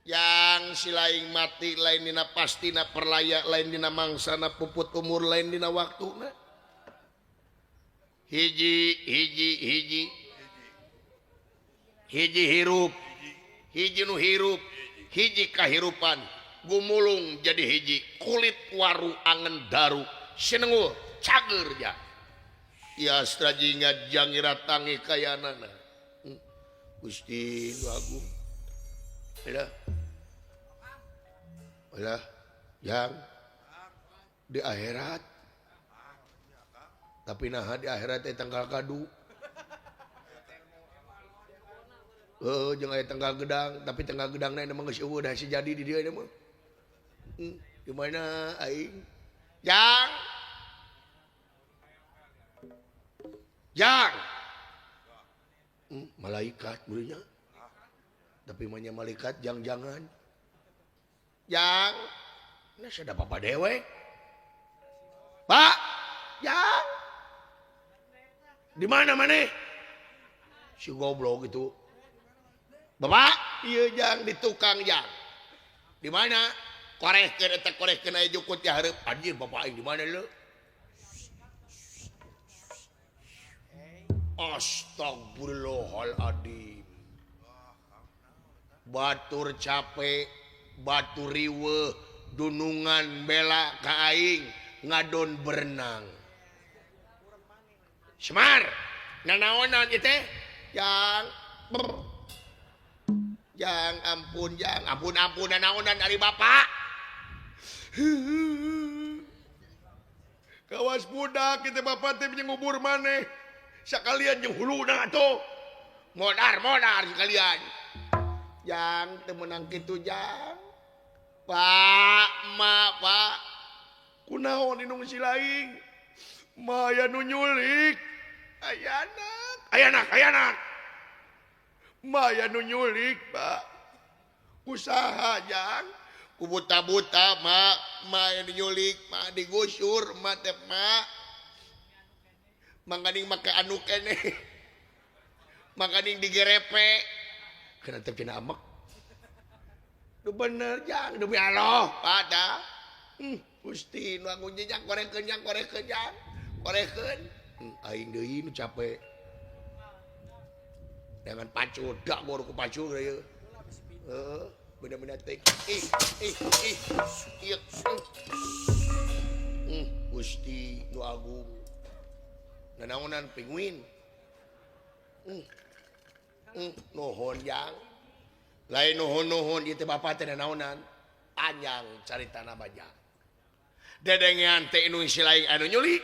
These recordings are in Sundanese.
Yang si laing mati lain dina pastina perlaya lain dina mangsana puput umur lain dina waktuna. Hiji hiji hiji hiji hirup hiji nu hirup hiji kahirupan gumulung jadi hiji kulit waru angen daru sinengul cager ja. Ya astrajinga jangira tangi kayanana. Gusti nu agung. Alah. Alah, yang di akhirat. Tapi nah di akhirat teh tanggal kadu. Jeung aya tanggal gedang, tapi tanggal gedangna emang geus eueuh dah si jadi di dieu mah. Di mana aing? Jang. Jang. Malaikat mulinya. Tapi mah nya malaikat jang-jangan. Jang. Nah sada bapa dewek. Pak, jang. Di mana maneh? Si goblok itu. Bapak, iya jang di tukang jang. Di mana? Korehkeun eta korehkeun aya jukut ya hareup. Anjir bapak aing di mana leu? Astagfirullahaladzim. Batur capek, batur riweuh, dunungan bela ka aing ngadon berenang. Semar, nanaonan ieu teh? Jang. Jang ampun, jang ampun ampun nanaonan ari bapak. Kawas budak kita bapak teh ngubur maneh. Sakalian jeung huluna atuh. Modar-modar sekalian. Jang teu meunang kitu jang. Pak, ma, pak. Kunaon indung si laing? Maya nu nyulik. Ayanak, ayanak, ayanak. Maya nu nyulik, Pak. Usaha jang. Ku buta-buta, ma, maya nu nyulik, ma digusur, ma teh ma. Mangkaning make anu keneh. Mangkaning digerepe. Kana teh cenah amek. Nu bener jang, demi Allah, Pak da. Gusti nu agung jang korehkeun jang korehkeun jang. Korehkeun. Aing deui nu capek. Jangan pacul, dak gor ku pacul ieu. Heeh, bener-bener teh. Ih, ih, ih. Ieu. Gusti nu agung. Nanaonan pinguin. Nuhun jang. Lain nuhun-nuhun ieu teh bapa teh nanaonan. Panjang caritana banyak. Dedengean teh nu si lain anu nyulik.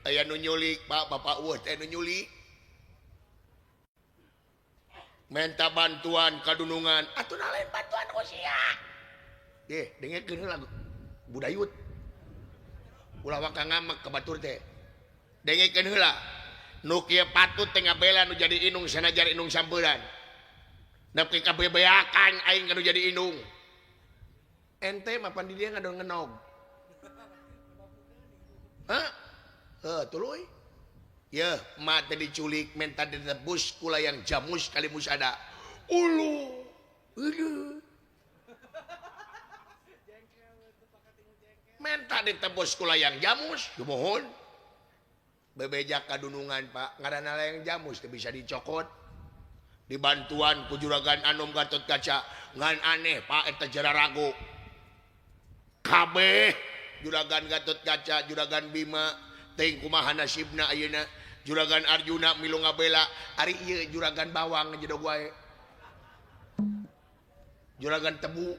Aya nu nyulik, Pak, bapak eueuh teh nu nyulik. Minta bantuan kadunungan. Atuh lain bantuan ku sia. Deh, dengekeun heula budayut. Ulah waka ngamek ka batur teh. Dengekeun heula. Nu kieu patut teh ngabela nu jadi indung sanajan indung samperan. Nepi ka bebeakan aing nu jadi indung. Ente mah pan di dieu ngadon ngenog. Hah? Heuh, tuluy. Yeuh, mak teh diculik menta ditebus ku layang jamus kali musada. Ulu. Ulu. Menta ditebus ku layang jamus, dimohon. Bebeja kadunungan, Pak. Ngaranna layang jamus teu bisa dicokot. Dibantuan ku juragan Anom Gatot Kaca. Ngan aneh, Pak, eta jararago. Kabeh juragan Gatot Kaca, juragan Bima, teuing kumaha nasibna ayeuna. Juragan Arjuna milu ngabela, ari ieu juragan bawang jedog wae. Juragan tebu.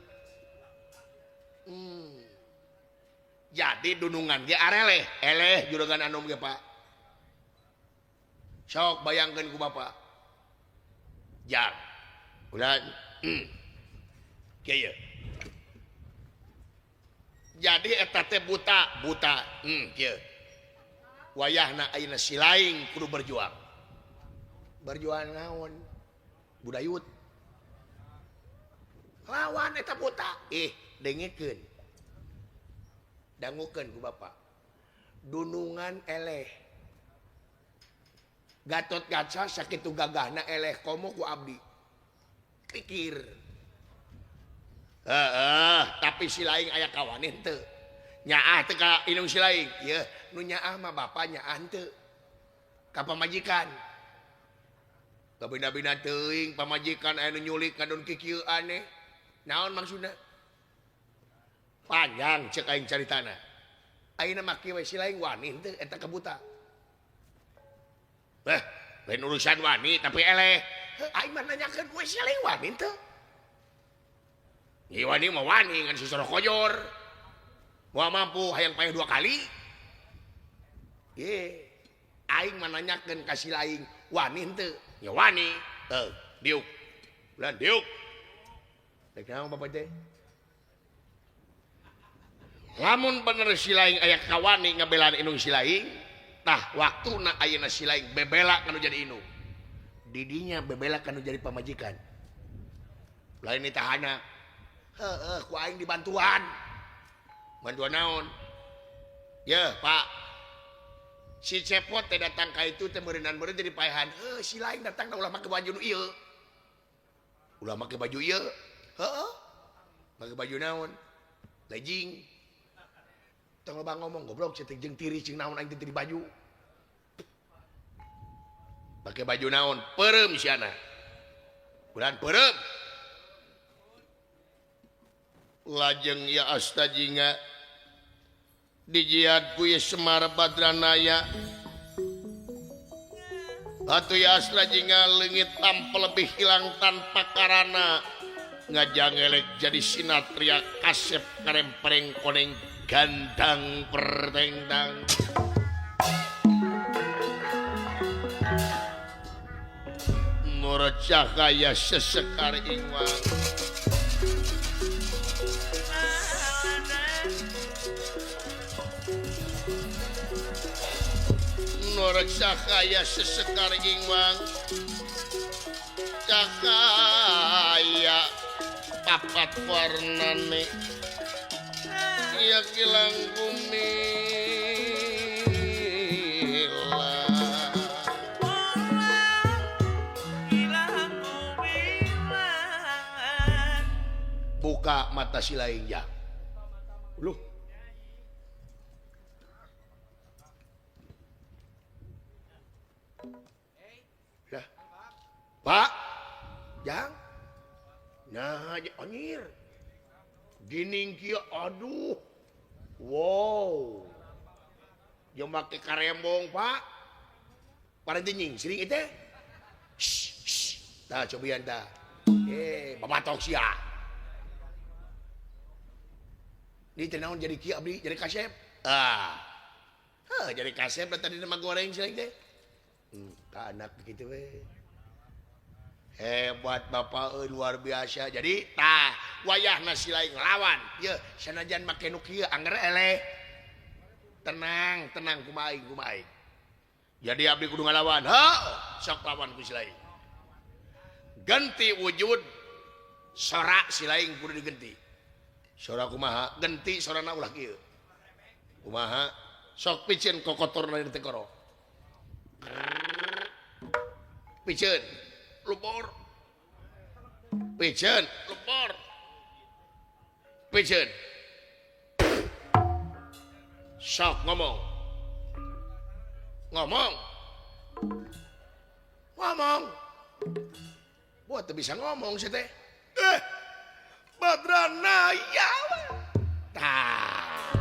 Jadi dunungan ge areleh, eleh juragan Anom ge, Pak. Sok bayangkeun ku bapak. Jang. Ulah. Kieu. Jadi eta teh buta, buta. Kieu. Wayahna ayeuna si laing kudu berjuang. Berjuang naon? Budayut. Lawan eta buta. Ih, dengekeun. Dangukeun ku bapak. Dunungan eleh. Gatot Kaca sakitu gagahna eleh komo ku abdi. Pikir. Heeh, tapi si laing aya kawan henteu. Nyaah teu ka indung si laing. Yeuh, nu nyaah mah bapa nyaah henteu. Ka pamajikan. Kabina-bina teuing pamajikan aya nu nyulik ngadon kikieu aneh. Naon maksudna? Panjang cek aing caritana. Ayeuna mah kieu we si laing wani henteu eta ka buta. Beh, lain urusan wani tapi eleh. Heuh, aing mah nanyakeun we si laing wani henteu. Nyi wani mah wani ngan susoro kojor. Moal mampu hayang payah 2 kali. Ye, aing mah nanyakeun ka si laing wani henteu. Nya wani. Teu, diuk. Bulan diuk. Rek naon bapak teh? Lamun bener si laing aya kawani ngabelaan indung si laing, tah waktuna ayeuna si laing bebela kanu jadi indung. Didinya bebela kanu jadi pamajikan. Lain ditahana. Heueuh ku aing dibantuan. Bantuan naon? Yeuh, Pak. Si Cepot teh datang ka itu teh meureunnan meureun jadi paehan. Heuh, si laing datang ulah make baju nu ieu. Ulah make baju ieu. Heueuh. Make baju naon? Legging. Tong loba ngomong goblok cetik jeung tiri jeung naon aing teh di baju. Make baju naon? Peureum siana. Bulan peureum. Lajeng ya astajinga dijiad ku Semar Badranaya. Atuh ya astajinga leungit tanpa lebih hilang tanpa karana. Ngajangelek jadi sinatria kasep karempreng koneng gandang pertengtang. Nur cahaya sesekar ingwang. Nur cahaya sesekar ingwang. Cahaya papat warnane. Ya kilang gumila kilang gumila. Buka mata si laing ya. Loh. Lah. Pak. Jang. Nah, anjir. Gining kieu aduh. Wow. Jeung make karembong, Pak. Parente nyingsring ieu teh. Tah cobian tah. Babatok sia. Di teh naon jadi kieu abdi jadi kasep. Ah. Heuh, jadi kasep da tadi mah goreng sia teh. Ka anak kitu we. Hebat bapak luar biasa. Jadi tah wayahna si laing lawan. Yeuh, sanajan make nu kieu anger eleh. Tenang, tenang kumaha aing, kumaha aing. Jadi abdi kudu ngalawan. Heuh, sok lawan ku si laing. Ganti wujud sora si laing kudu digenti. Sora kumaha? Genti sorana ulah kieu. Kumaha? Sok piceun kokotorna di tengkoro. Piceun. Lupor. Piceun, lupor. Piceun. Sok ngomong. Ngomong. Ngomong. Buat teu bisa ngomong sih teh. Badranaya. Tah,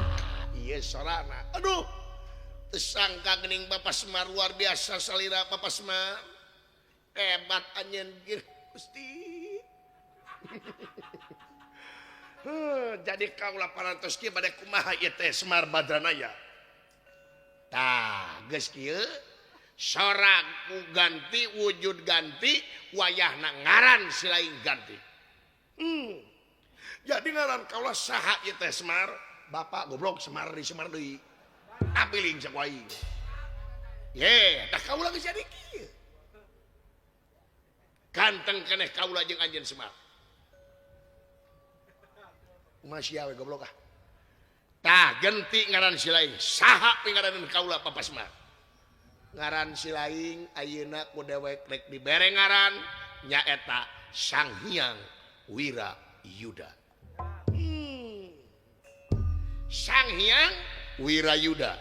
ieu sorana. Aduh. Teu sangka geuning Bapak Semar luar biasa salira Bapak Semar. Hebat anjeun Gusti. Jadi kaula parantos kieu bade kumaha ieu teh Semar Badranaya. Tah, geus kieu sora ku ganti, wujud ganti, wayahna ngaran si lain ganti. Jadi ngaran kaula saha ieu teh Semar? Bapak goblok Semar di Semar deui. Apiling cek wae. Ye, tah kaula geus jadi kieu. Ganteng keneh kaula jeung anjeun Semar. Kumaha sia we goblok ah. Tah genti ngaran si laing. Saha pingaranan kaula Papa Semar? Ngaran si laing ayeuna ku dewek rek dibere ngaran nyaeta Sang Hyang Wira Yuda. Sang Hyang Wirayuda.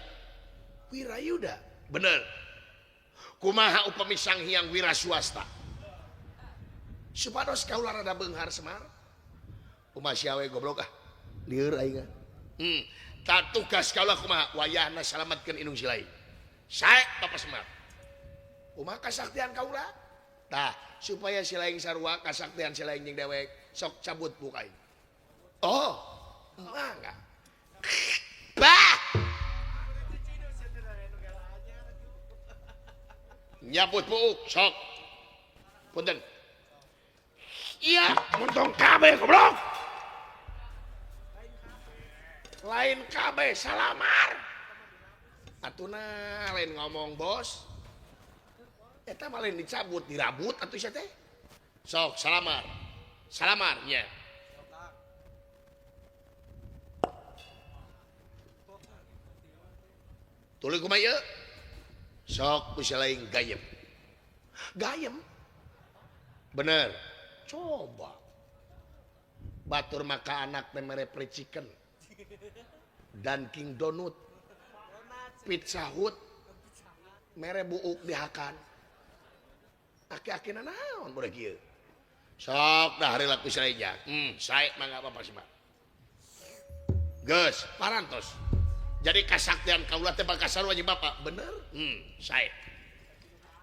Wirayuda bener. Kumaha upami Sang Hyang Wira Swasta? Supados kaula rada beunghar Semar. Kumaha sia we goblok ah. Lieur aing ah. Ta tugas kaula kumaha wayahna salamatkeun indung si lain. Sae Bapak Semar. Kumaha kasaktian kaula? Tah, supaya si lain sarua kasaktian si lain jeung dewek sok cabut buuk aing. Oh, mangga. Bah! Nyabut buuk sok. Punten. Iya, montong kabeh goblok. Lain kabeh salamar. Atuna lain ngomong bos. Eta mah lain dicabut, dirabut atuh sia teh. Sok salamar. Salamar nya. Tuluy kumaha ieu? Sok bisa lain gayem. Gayem? Bener. Coba. Batur maka anak teh mere fried chicken. Dunkin Donut. Pizza Hut. Mere buuk dihakan. Aki-akina naon budak ieu? Sok dah hari laku saja. Sae mangga Bapak Semar. Geus, parantos. Jadi kasaktian kaula teh bakal sarua jeung Bapak, bener? Sae.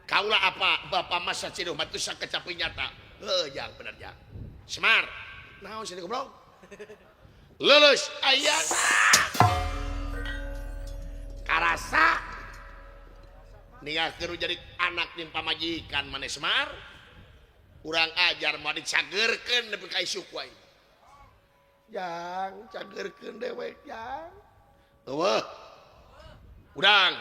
Kaula apa? Bapak masa ciduh mah teu sakecapi nyata. Heuh, jang bener jang. Semar. Naon sih goblok? Lulus aya. Karasa ninggalkeun jadi anak jeung pamajikan maneh Semar. Urang ajar mah dicageurkeun nepi ka isuk wae. Jang, cageurkeun dewek jang. Eueuh. Udang.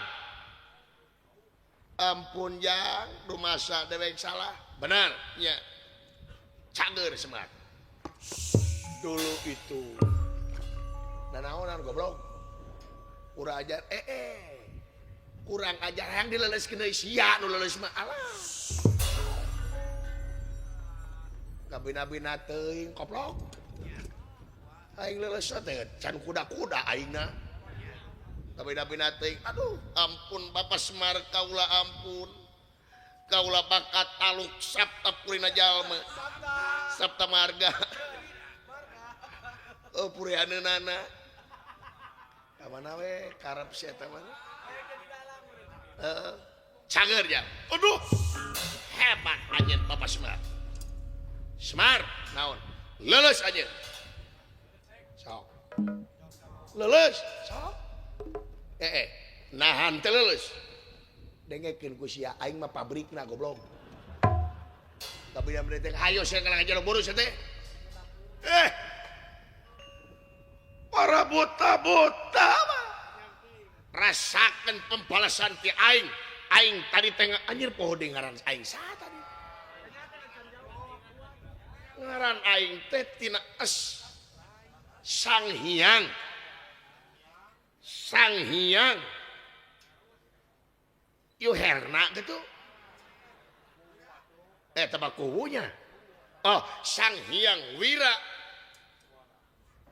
Ampun jang, rumasa dewek salah. Benar nya. Cager Semar. Dulu itu. Nanaonan goblok. Kurang ajar Kurang ajar yang dileleskeun deui sia nu leuleus mah alah. Kabina-bina teuing koplok. Aing leuleus teh can kuda-kuda aingna. Kabina-bina teuing aduh ampun Bapak Semar kaula ampun. Kaula bakat taluk sabta purina jalma. Sabta marga. Oh purianeunana. Ka mana we karep si eta mah. Cager ya. Aduh. Hebat anjeun Bapak Semar. Semar naon? Leuleus anjeun. Sok. Leuleus, sok. Nahan teh leuleus. Dengekeun ku sia aing mah pabrikna goblok. Tapi da teh hayo sia kana ngajero buru sia teh. Para buta-buta mah. Rasakeun pembalasan ti aing. Aing tadi teh anjir poho deui ngaran aing saha tadi. Ngaran aing teh tina es. Sang Hyang. Sang Hyang. Yuherna gitu. Tebak kubunya. Oh, Sang Hyang Wira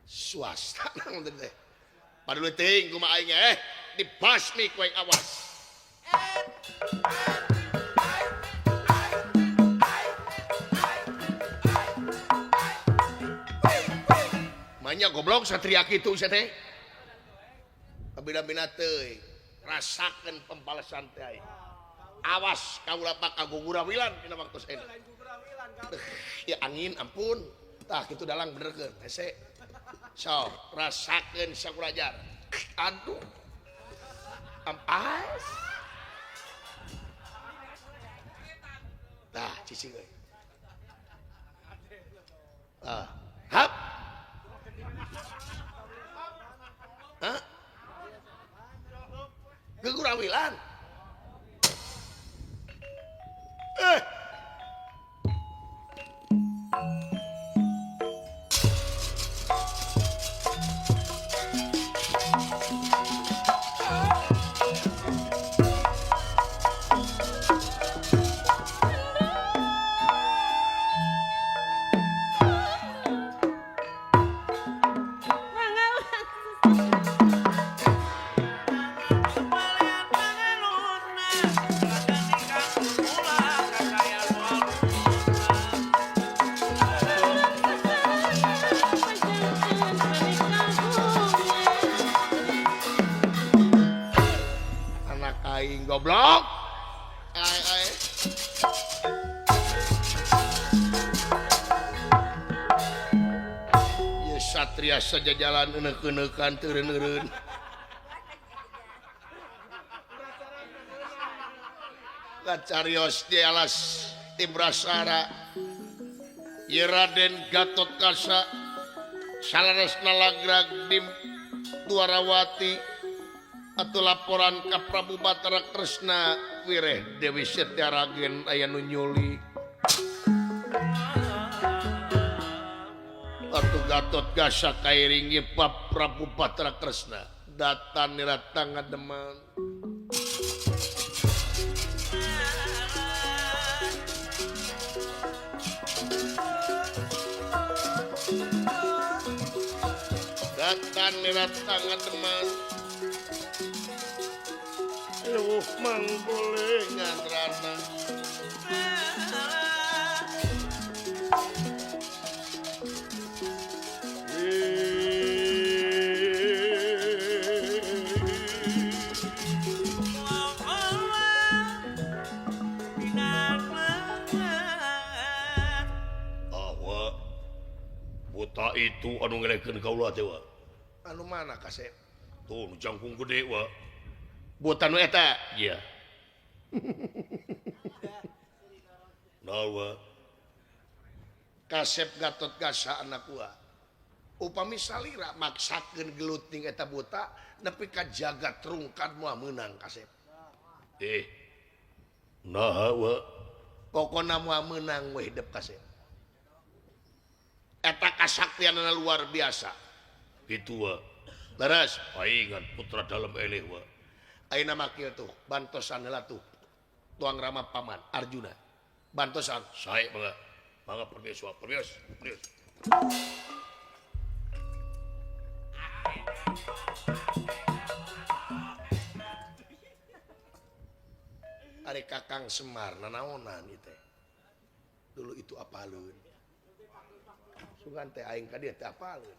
Swasta nang teh. Padahal teuing kumaha aing dibasmi ku aing awas. Manya goblok satria kitu sia teh. Kabina-bina teuing rasakeun pembalasan teh aing. Awas kaula bakal gugurawilan dina waktu saena. Ya angin ampun. Tah kitu dalang benerkeun hese. Sok rasakeun sakulajar. Aduh. Ampas. Tah cicing euy. Ah, hap. Hah? Gegurawilan. Mangga. goblok. Ai ai. Ye satria saja jalan euneukeun-eukan teu eureun-eureun. Kacarios di alas Timbrasara. Ye Raden Gatot Kaca salaresna lagrag di Dwarawati atau laporan ka Prabu Batara Kresna wireh Dewi Setyaragen aya nu nyuli. Atuh Gatot Kaca kairing ye Prabu Batara Kresna datan niratang ngademan. Datan niratang ngademan. Leuh mangbolengan rana. Awa buta itu anu ngelekeun kaula teh wa. Anu mana kasep? Tuh nu jangkung gede wa. Buta nu eta? Iya. Nawa. Kasep Gatot Kaca anak gua. Upami salira maksakeun gelut ning eta buta nepi ka jagat rungkad moal meunang kasep. Naha wa. Pokona moal meunang we hidep kasep. Eta kasaktianana luar biasa. Kitu wa. Leres paingan putra dalem eleh wa. Ayeuna makil tuh bantosan heula tuh tuang rama paman Arjuna bantosan sae mangga mangga permios wa permios permios. Ari Kakang Semar nanaonan ieu teh dulu itu apaleun sugan teh aing ka dieu teh apaleun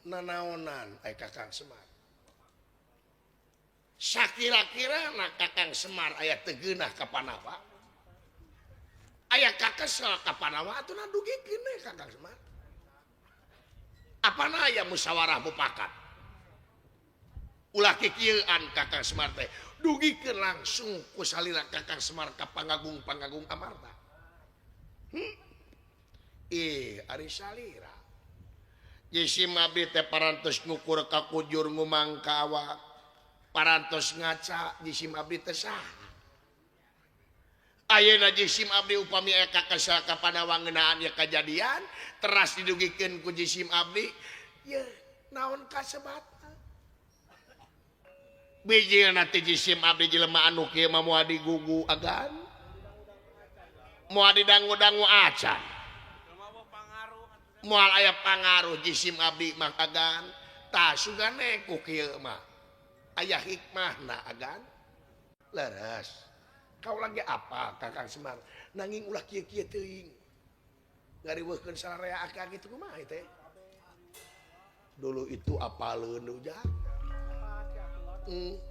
nanaonan ay Kakang Semar. Sakira-kira na Kakang Semar aya teu geunah ka Panawa. Aya kakesel ka Panawa atuh na dugikeun we Kakang Semar. Apana aya musyawarah mufakat. Ulah kikieuan Kakang Semar teh dugikeun langsung ku salira Kakang Semar ka pangagung-pangagung Amarta. Ari salira. Jisim abdi teh parantos ngukur ka kujur ngumang ka awak. Parantos ngaca jisim abdi teh saha. Ayeuna jisim abdi upami aya kakesel ka Panawa ngeunaan ieu kajadian teras didugikeun ku jisim abdi ye naon kasebatna. Bijilna ti jisim abdi jelema anu kieu mah moal digugu agan. Moal didangu-dangu acan. Moal aya pangaruh jisim abdi mah agan. Tah sugane ku kieu mah aya hikmahna agan. Leres. Kau lagi apa Kakang Semar? Nanging ulah kieu-kieu teuing. Ngariweuhkeun sararea akang kitu kumaha teh? Dulu itu apaleun ujang.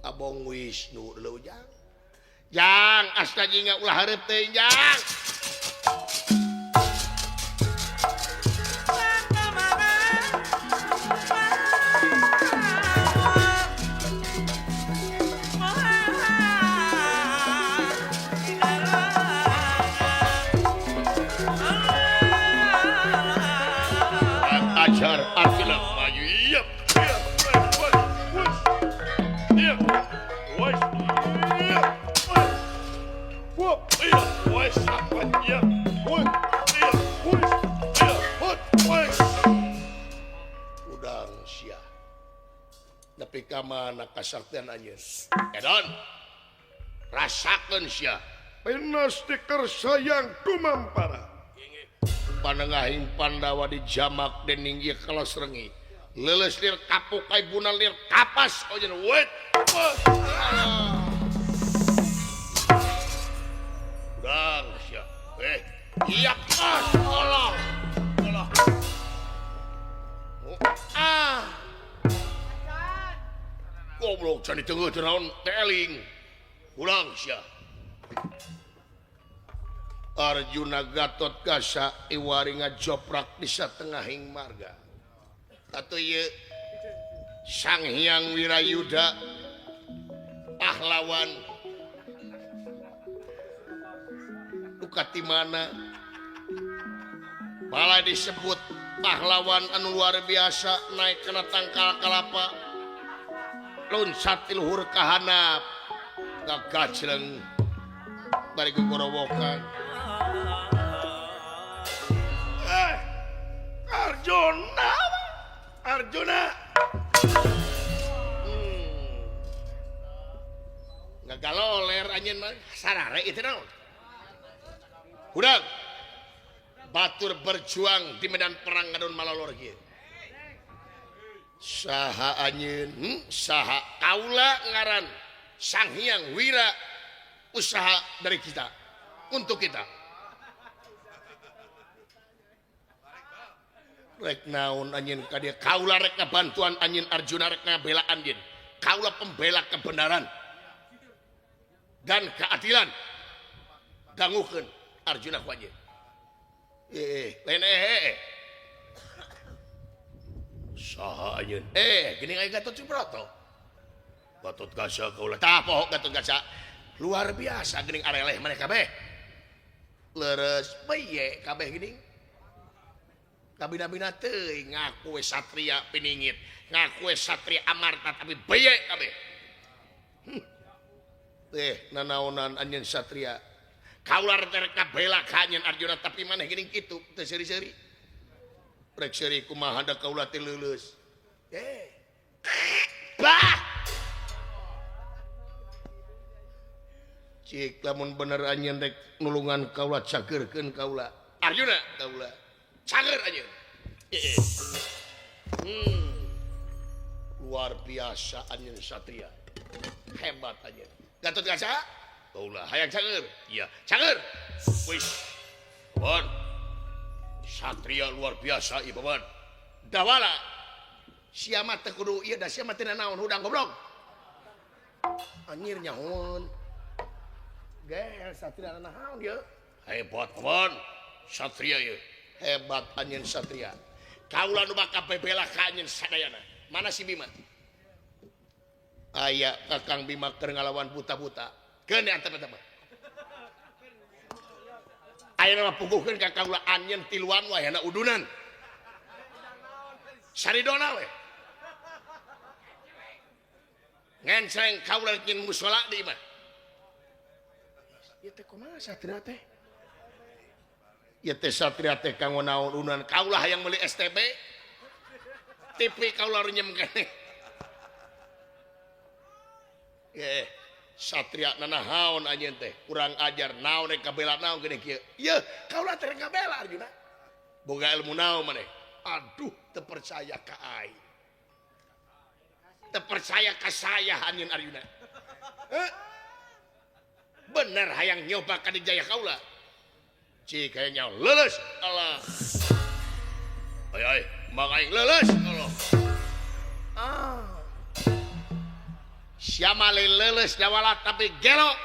Abong Wisnu dulu ujang. Jang asta jingga ulah hareup teuing jang. Ajar Arjuna maju. Iya. Iya. Udang sia. Nepi ka mana kasaktian anjeun? Edon. Rasakeun sia. Pinasti kersayang kumampara. Panengahing Pandawa dijamak dening ieu kelas rengi. Leuleus lir kapuk kaibuna lir kapas ojeun wet. Udang sia. Iya pas Allah. Allah. Oh, ah. Goblok can ditengeuh teu naon teh eling. Pulang sia. Arjuna Gatot Kaca iwari ngajoprak di satengahing marga. Atuh ieu Sang Hyang Wirayuda pahlawan duka ti mana malah disebut pahlawan anu luar biasa naik kana tangkal kalapa loncat ti luhur ka handap gagajleng bari gogorowokan. Arjuna Arjuna ngagaloler anjeun mah sarare itu naon hudang batur berjuang di medan perang ngadon malalor kieu saha anjeun saha kaula ngaran Sang Hyang Wira usaha dari kita untuk kita rek naon anjeun ka dieu kaula rek ngabantuan anjeun Arjuna rek ngabela anjeun kaula pembela kebenaran dan keadilan dangukeun Arjuna ku anjeun lain saha anjeun geuning aya Gatot Subroto Gatot Kaca kaula tah poho Gatot Kaca luar biasa geuning areleh maneh kabeh leres beye kabeh geuning kabina-bina teuing ngaku we satria piningit ngaku we satria amarta tapi beye kabeh nanaonan anjeun satria kaula rek kabela ka anjeun Arjuna tapi maneh geuning kitu teu seuri-seuri rek seuri kumaha da kaula teh leuleus bah cik lamun bener anjeun rek nulungan kaula cageurkeun kaula Arjuna kaula cager anjeun luar biasa anjeun satria hebat anjeun Gatot Kaca kaula hayang cager iya cager wis paman satria luar biasa ieu paman dawala sia mah teu kudu ieu da sia mah teu nanaon hudang goblok anjir nyahoan gel satria nanaon ieu hebat paman satria ieu hebat anjeun satria kaula nu bakal bebela ka anjeun sadayana mana si Bima aya Kakang Bima keur ngalawan buta-buta keun antep-antep ayeuna mah puguhkeun ka kaula anjeun tiluan wayahna udunan saridona we ngenceng kaula nyin musala di imah ieu teh kumaha satria teh ieu teh satria teh kanggo naon udunan kaula hayang meuli STB TV kaula runyem keneh satria nanahaon anjeun teh kurang ajar naon rek kabela naon geuning kieu ieu kaula teh rek kabela Arjuna boga ilmu naon maneh aduh teu percaya ka aing teu percaya ka saya anjeun Arjuna bener hayang nyoba ka dijaya kaula cik hayang nyaho leuleus Allah ay ay mang aing leuleus Allah ah siapa leuleus dawala tapi gelo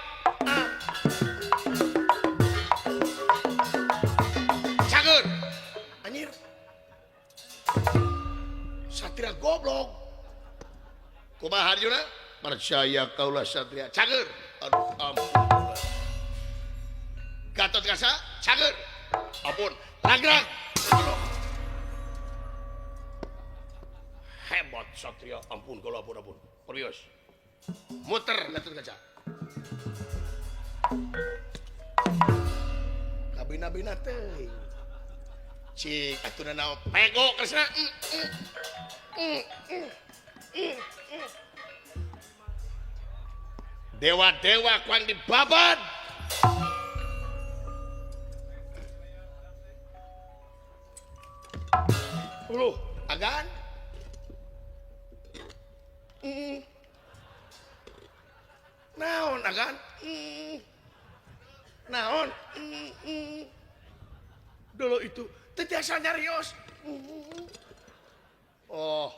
cager anjir satria goblok kumaha Arjuna percaya kaula satria cager aduh ampun Gatot Kaca cager ampun ragrak hebat satria ampun kaula ampun ampun perbios muter Gatot Kaca kabina-bina teuing cik atuh naon pego Kresna dewa-dewa kuang dibabat uluh agan naon agan naon dulu itu teu tiasa nyarios oh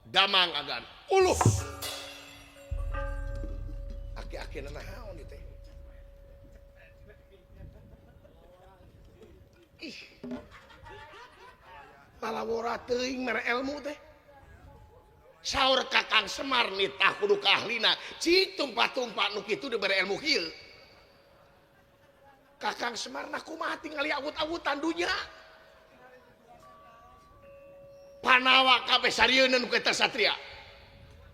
damang agan uluh Aki-akina naon ieu teh? Ih. Palawora teuing mere ilmu teh. Saur Kakang Semar nitah kudu ka ahlina, cik tumpah-tumpah nu kitu dibere ilmu kieu. Kakang Semar nah kumaha tingali awut-awutan dunya. Panawa kabeh sarieuna nu eta satria.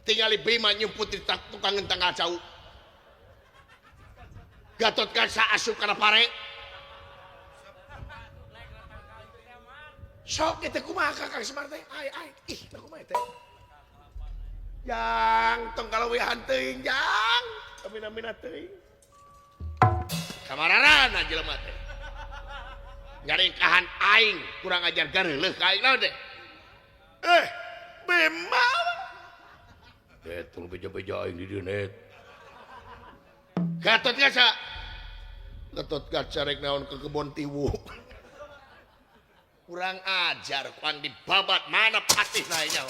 Tingali Bima nyumput di tukang tanggal cau. Gatot Kaca asup kana pare. Sok eta kumaha Kakang Semar teh? Ai ai ih teh kumaha teh? Jang tong kalawihan teuing jang. Amina-mina teuing. Kamararana jelema teh. Nyaringkahan aing kurang ajar gareuleuh ka aing naon teh? Eh, Bima. Eh, tong beja-beja aing di dieu net. Gatot Kaca. Gatot Kaca rek naon ke kebon tiwu. Kurang ajar kuang dibabat mana patih naiknya.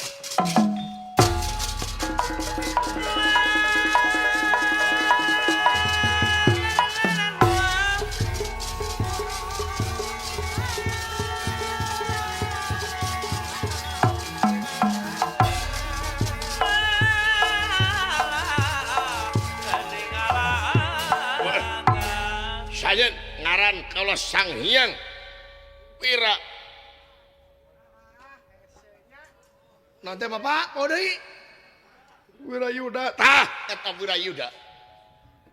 Saya ngaran kalau Sang Hyang Wira. Nanti bapak mau deui Wirayuda tah eta Wirayuda.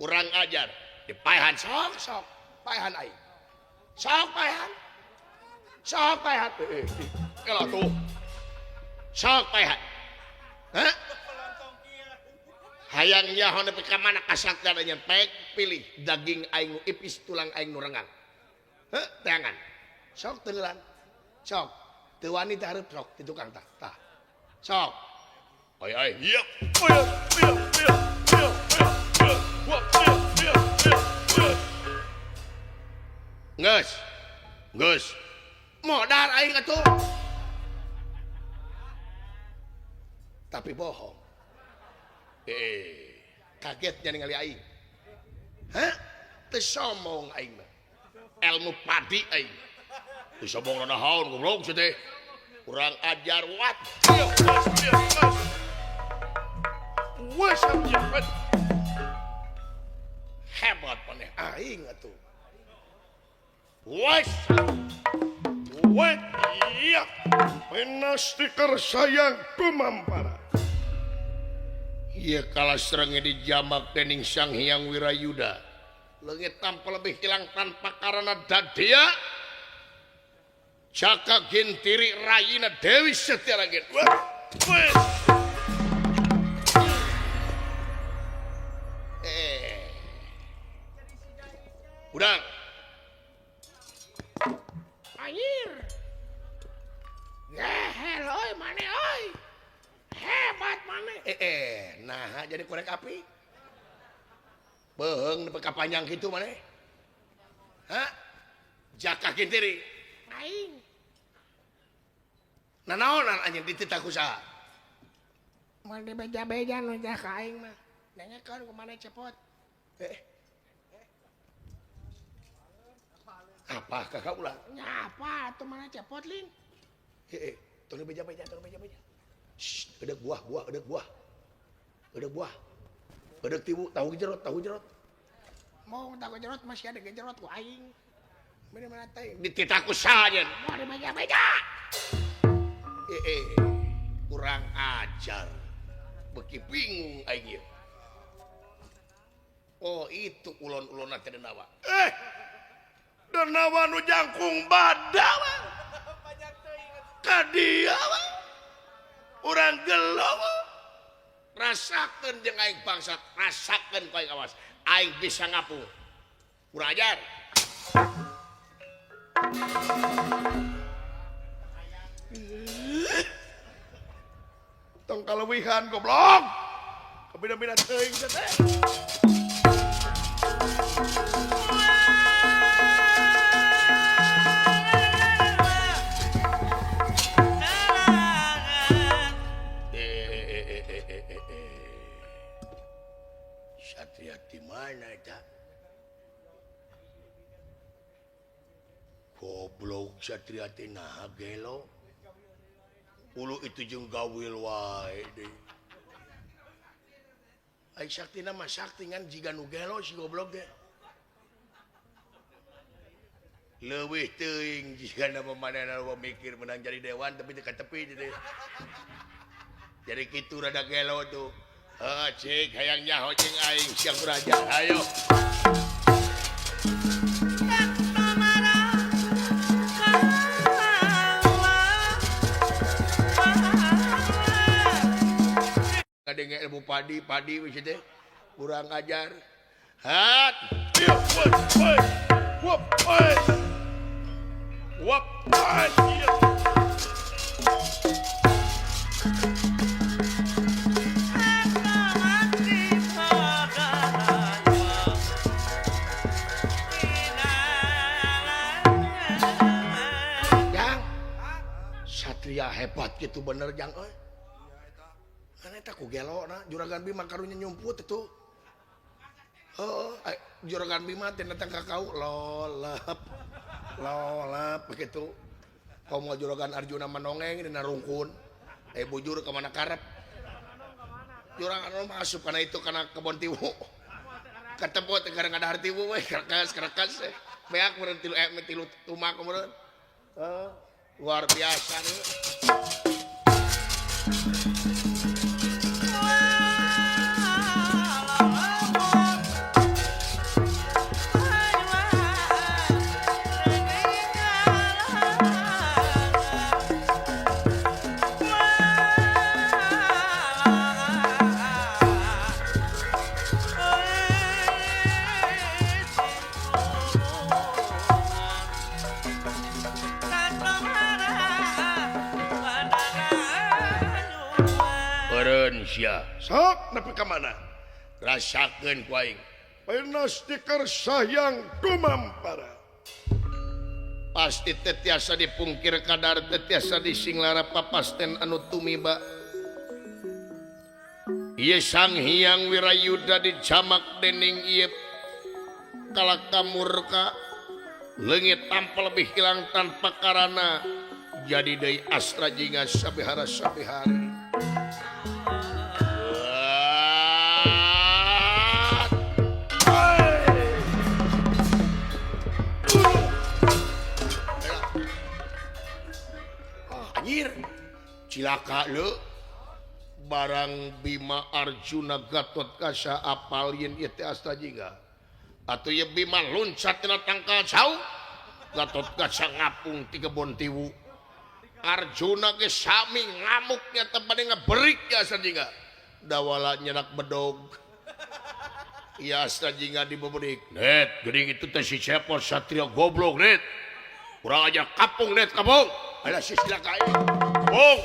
Kurang ajar dipaehan sok sok paehan aing. Sok paehan. Sok paehan. Kalau tuh. Sok paehan. Hah? Hayang nyaho nepi ka mana kasaktian nya pek pilih daging aing nu ipis tulang aing nu rengang. Heuh, teangan. Sok teuleran. Sok. Teu wani teh hareup sok di tukang tah. Tah. Sok. Ai ai ieu. Geus. Geus. Modar aing atuh. Tapi bohong. Kagetnya ningali aing. Hah? Teu sombong aing mah. Ilmu padi aing. Teu sombong naon goblok sia teh. Kurang ajar wat. Hebat maneh aing atuh. Wes. Wes. Iya. Penastiker sayang kumampara. Ieu kalah serenge dijamak dening Sang Hyang Wirayuda. Leungit tanpa lebih hilang tanpa karana dadia. Jaka Gintiri rayina Dewi Setiarangin. Udang. Anjir. Gehel oi mane oi. Hebat mane. Nah jadi korek api. Beheung nepi ka panjang kitu maneh. Hah? Jaka Gintiri. Aing. Nanaonan anjing dititah ku saha? Moal dibeja-beja nu jaka aing mah. Nanyakeun ku maneh cepot. Apa kakak ulah? Nya apa atuh maneh cepot lin? Tong dibeja-beja, tong dibeja-beja. Shh, edek buah, buah, edek buah. Edek buah. Edek tiwu, tahu jerot, tahu jerot. Mau tahu jerot masih ada jerot ku aing. Mana-mana teh dititah ku saha nyeun? Moal dibeja-beja. Kurang ajar. Beki bingung aing ieu. Oh, itu ulon-ulonna teh Denawa. Denawa nu jangkung badak. Ka dia urang gelo. Rasakeun jeung aing bangsa, rasakeun ku aing awas. Aing bisa ngapung. Kurang ajar. Tong kalewihan goblok. Kabina-bina teuing teh. Satria. Goblok Satria teh naha gelo. Ulu itu jeung gawil wae deui. Ai saktina mah sakti ngan jiga nu gelo si goblok teh. Leuwih teuing jigana manehna mikir menang jadi dewan tapi teu katepi teh. Jadi kitu rada gelo tuh. Heuh cik hayang nyaho jeung aing siang raja. Ayo. Kadenge ilmu padi padi wis teh kurang ajar. Hat. Wop woi. Wop woi. Jang. Satria hebat gitu bener jang euy. Kan eta ku gelona Juragan Bima karunya nyumput itu. Heeh, Juragan Bima teh datang ka kau lolep. Lolep begitu. Komo Juragan Arjuna manongeng dina rungkun. Bujur ka mana karep. Juragan masuk kana itu kana kebon tiwu. Ketepot teh gara ngadahar tiwu we krekas-krekas. Beak meureun tilu tilu tumak meureun. Heeh, luar biasa nih. Sok nepi ka mana? Rasakeun ku aing. Panas tikar sayang dumampara. Pasti teu tiasa dipungkir kadar teu tiasa disinglara papasten anu tumiba. Ieu Sang Hyang Wirayuda dijamak dening ieu kalaka murka leungit tanpa lebih hilang tanpa karana jadi deui astra jingga sabihara sabihari. Anjir cilaka leu barang Bima Arjuna Gatot Kaca apal yen ieu teh Astra Jingga atuh ieu Bima loncat tina tangkal sau Gatot Kaca ngapung ti kebon tiwu Arjuna ge sami ngamuknya teh bade ngaberik ya Astra Jingga dawala nyenak bedog ieu Astra Jingga dibeberik net geuning itu teh si Cepot satria goblok net kurang aja kapung net kapung alah si cilaka ieu bong.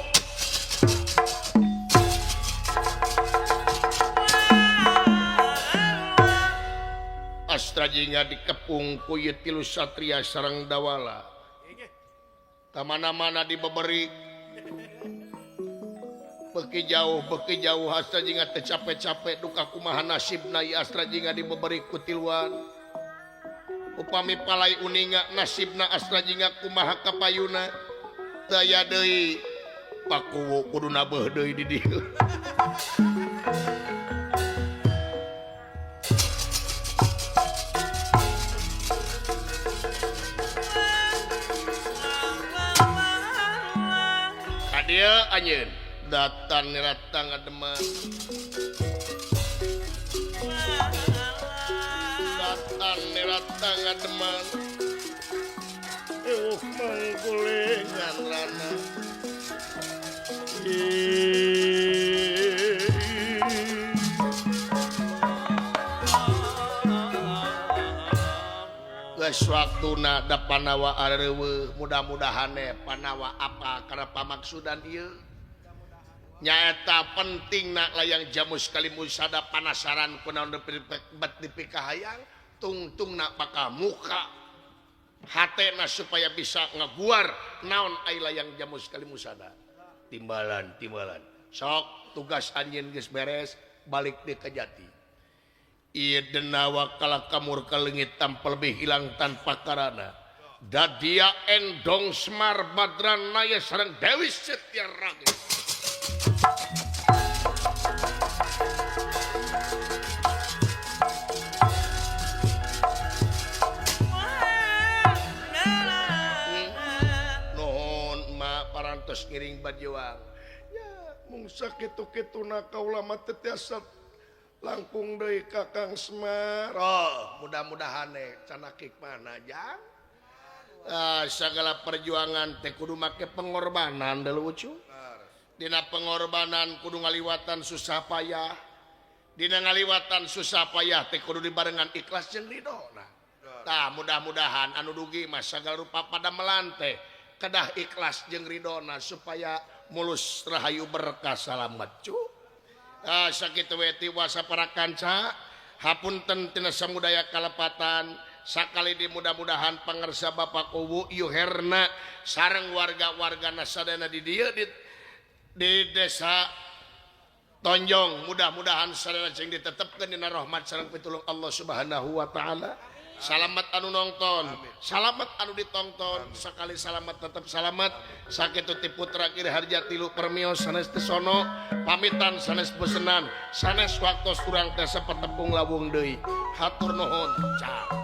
Astra Jingga dikepung ku ieu tilu satria sareng dawala. Kamana-mana dibeberi. Beuki jauh Astra Jingga teu capek-capek duka kumaha nasibna ieu Astra Jingga dibeberi ku tiluan. Upami palai uninga nasibna Astra Jingga kumaha kapayuna. Teu aya deui pakuwu kudu nabeuh deui di dieu. Kadieu anjeun datan niratang ngademan. Datan niratang ngademan. Ewuh manggulingan rana. Geus waktuna da Panawa areuweuh mudah-mudahan Panawa apa kana pamaksudan ieu nyaeta pentingna layang jamus kalimusada panasaran kunaon bet dipikahayang tungtungna bakal muka hatena supaya bisa ngeguar naon ai layang jamus kalimusada timbalan timbalan sok tugas anjeun geus beres balik deui ka jati. Ieu denawa kalaka murka leungit tanpa lebih hilang tanpa karana Dadia Endong Semar Badranaya sareng Dewi Setyaragi. Nuhun ma parantos ngiring bajuang. Ya mung sakitu-kituna kaula mah teu tiasa langkung deui ka Kang Semar. Oh, mudah-mudahan canakik mana jang. Segala perjuangan teh kudu make pengorbanan deui lucu. Dina pengorbanan kudu ngaliwatan susah payah. Dina ngaliwatan susah payah teh kudu dibarengan ikhlas jeung ridho. Tah mudah-mudahan anu dugi mah sagala rupa padamelan teh kedah ikhlas jeung ridhona supaya mulus rahayu berkah salamet cu. Sakitu we tiwasa para kanca hapunten tina samudaya kalepatan. Sakali di mudah-mudahan pangersa Bapak Kuwu Yuherna sareng warga-warga nasadana di dieu di desa Tonjong mudah-mudahan sadayana cing ditetepkeun dina rahmat sareng pitulung Allah Subhanahu wa taala. Salamat anu nonton, salamat anu ditongton, sakali salamat tetap salamat. Sakitu ti putra Kiri Harja tilu permios sanes teu sono, pamitan sanes bosenan, sanes waktos urang teh sepetepung lawung deui. Hatur nuhun. Ciao.